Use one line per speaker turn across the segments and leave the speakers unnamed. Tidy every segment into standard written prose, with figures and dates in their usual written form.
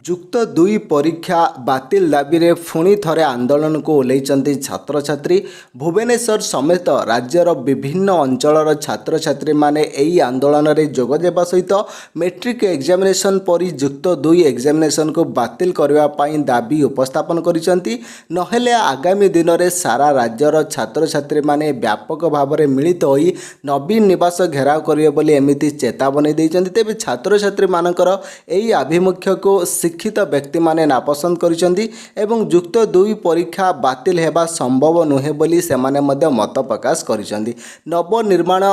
ଯୁକ୍ତ ଦୁଇ ପରୀକ୍ଷା ବାତିଲ ଦାବିରେ ପୁଣି ଥରେ ଆନ୍ଦୋଳନକୁ ଓହ୍ଲାଇଛନ୍ତି ଛାତ୍ରଛାତ୍ରୀ। ଭୁବନେଶ୍ୱର ସମେତ ରାଜ୍ୟର ବିଭିନ୍ନ ଅଞ୍ଚଳର ଛାତ୍ରଛାତ୍ରୀମାନେ ଏହି ଆନ୍ଦୋଳନରେ ଯୋଗ ଦେବା ସହିତ ମେଟ୍ରିକ୍ ଏକ୍ଜାମିନେସନ୍ ପରି ଯୁକ୍ତ ଦୁଇ ଏକ୍ଜାମିନେସନ୍କୁ ବାତିଲ କରିବା ପାଇଁ ଦାବି ଉପସ୍ଥାପନ କରିଛନ୍ତି। ନହେଲେ ଆଗାମୀ ଦିନରେ ସାରା ରାଜ୍ୟର ଛାତ୍ରଛାତ୍ରୀମାନେ ବ୍ୟାପକ ଭାବରେ ମିଳିତ ହୋଇ ନବୀନ ନିବାସ ଘେରାଉ କରିବେ ବୋଲି ଏମିତି ଚେତାବନୀ ଦେଇଛନ୍ତି। ତେବେ ଛାତ୍ରଛାତ୍ରୀମାନଙ୍କର ଏହି ଆଭିମୁଖ୍ୟକୁ ଶିକ୍ଷିତ ବ୍ୟକ୍ତିମାନେ ନାପସନ୍ଦ କରିଛନ୍ତି ଏବଂ ଯୁକ୍ତ ଦୁଇ ପରୀକ୍ଷା ବାତିଲ ହେବା ସମ୍ଭବ ନୁହେଁ ବୋଲି ସେମାନେ ମଧ୍ୟ ମତ ପ୍ରକାଶ କରିଛନ୍ତି। ନବନିର୍ମାଣ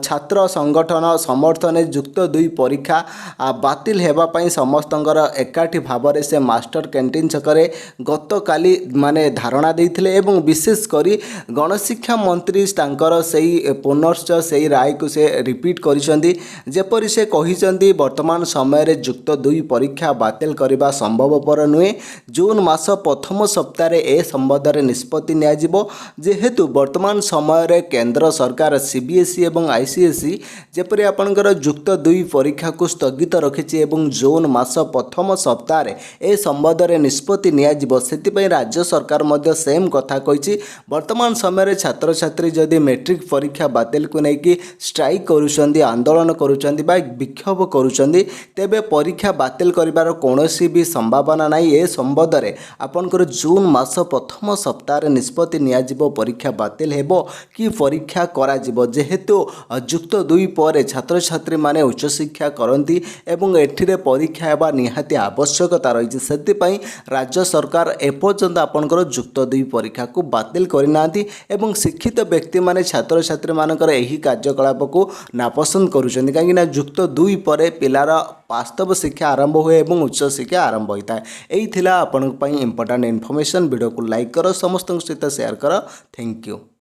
ଛାତ୍ର ସଂଗଠନ ସମର୍ଥନରେ ଯୁକ୍ତ ଦୁଇ ପରୀକ୍ଷା ବାତିଲ ହେବା ପାଇଁ ସମସ୍ତଙ୍କର ଏକାଠି ଭାବରେ ସେ ମାଷ୍ଟର କ୍ୟାଣ୍ଟିନ୍ ଛକରେ ଗତକାଲି ମାନେ ଧାରଣା ଦେଇଥିଲେ ଏବଂ ବିଶେଷ କରି ଗଣଶିକ୍ଷା ମନ୍ତ୍ରୀ ତାଙ୍କର ସେଇ ପୁନଶ୍ଚ ସେଇ ରାୟକୁ ସେ ରିପିଟ୍ କରିଛନ୍ତି। ଯେପରି ସେ କହିଛନ୍ତି, ବର୍ତ୍ତମାନ ସମୟରେ ଯୁକ୍ତ ଦୁଇ ପରୀକ୍ଷା ବାତିଲ କରିବା ସମ୍ଭବପର ନୁହେଁ। ଜୁନ୍ ମାସ ପ୍ରଥମ ସପ୍ତାହରେ ଏ ସମ୍ବନ୍ଧରେ ନିଷ୍ପତ୍ତି ନିଆଯିବ। ଯେହେତୁ ବର୍ତ୍ତମାନ ସମୟରେ କେନ୍ଦ୍ର ସରକାର ସିବିଏସ୍ଇ ଏବଂ ଆଇସିଏସ୍ଇ ଯେପରି ଆପଣଙ୍କର ଯୁକ୍ତ ଦୁଇ ପରୀକ୍ଷାକୁ ସ୍ଥଗିତ ରଖିଛି ଏବଂ ଜୁନ୍ ମାସ ପ୍ରଥମ ସପ୍ତାହରେ ଏ ସମ୍ବନ୍ଧରେ ନିଷ୍ପତ୍ତି ନିଆଯିବ, ସେଥିପାଇଁ ରାଜ୍ୟ ସରକାର ମଧ୍ୟ ସେମ୍ କଥା କହିଛି। ବର୍ତ୍ତମାନ ସମୟରେ ଛାତ୍ରଛାତ୍ରୀ ଯଦି ମେଟ୍ରିକ୍ ପରୀକ୍ଷା ବାତିଲକୁ ନେଇକି ଷ୍ଟ୍ରାଇକ୍ କରୁଛନ୍ତି, ଆନ୍ଦୋଳନ କରୁଛନ୍ତି ବା ବିକ୍ଷୋଭ କରୁଛନ୍ତି, ତେବେ ପରୀକ୍ଷା ବାତିଲ କରିବାର କୌଣସି ବି ସମ୍ଭାବନା ନାହିଁ। ଏ ସମ୍ବନ୍ଧରେ ଆପଣଙ୍କର ଜୁନ୍ ମାସ ପ୍ରଥମ ସପ୍ତାହରେ ନିଷ୍ପତ୍ତି ନିଆଯିବ, ପରୀକ୍ଷା ବାତିଲ ହେବ କି ପରୀକ୍ଷା କରାଯିବ। ଯେହେତୁ ଯୁକ୍ତ ଦୁଇ ପରେ ଛାତ୍ରଛାତ୍ରୀମାନେ ଉଚ୍ଚଶିକ୍ଷା କରନ୍ତି ଏବଂ ଏଠିରେ ପରୀକ୍ଷା ହେବା ନିହାତି ଆବଶ୍ୟକତା ରହିଛି, ସେଥିପାଇଁ ରାଜ୍ୟ ସରକାର ଏପର୍ଯ୍ୟନ୍ତ ଆପଣଙ୍କର ଯୁକ୍ତ ଦୁଇ ପରୀକ୍ଷାକୁ ବାତିଲ କରିନାହାନ୍ତି ଏବଂ ଶିକ୍ଷିତ ବ୍ୟକ୍ତିମାନେ ଛାତ୍ରଛାତ୍ରୀମାନଙ୍କର ଏହି କାର୍ଯ୍ୟକଳାପକୁ ନାପସନ୍ଦ କରୁଛନ୍ତି, କାହିଁକିନା ଯୁକ୍ତ ଦୁଇ ପରେ ପିଲାର ବାସ୍ତବ ଶିକ୍ଷା ଆରମ୍ଭ ହୁଏ ଏବଂ ଉଚ୍ଚ ଶିକ୍ଷା ଆରମ୍ଭ ହୋଇଥାଏ। ଏଇ ଥିଲା ଆପଣଙ୍କ ପାଇଁ ଇମ୍ପୋର୍ଟାଣ୍ଟ ଇନଫର୍ମେସନ୍। ଭିଡ଼ିଓକୁ ଲାଇକ୍ କର, ସମସ୍ତଙ୍କ ସହିତ ସେୟାର କର। Thank you.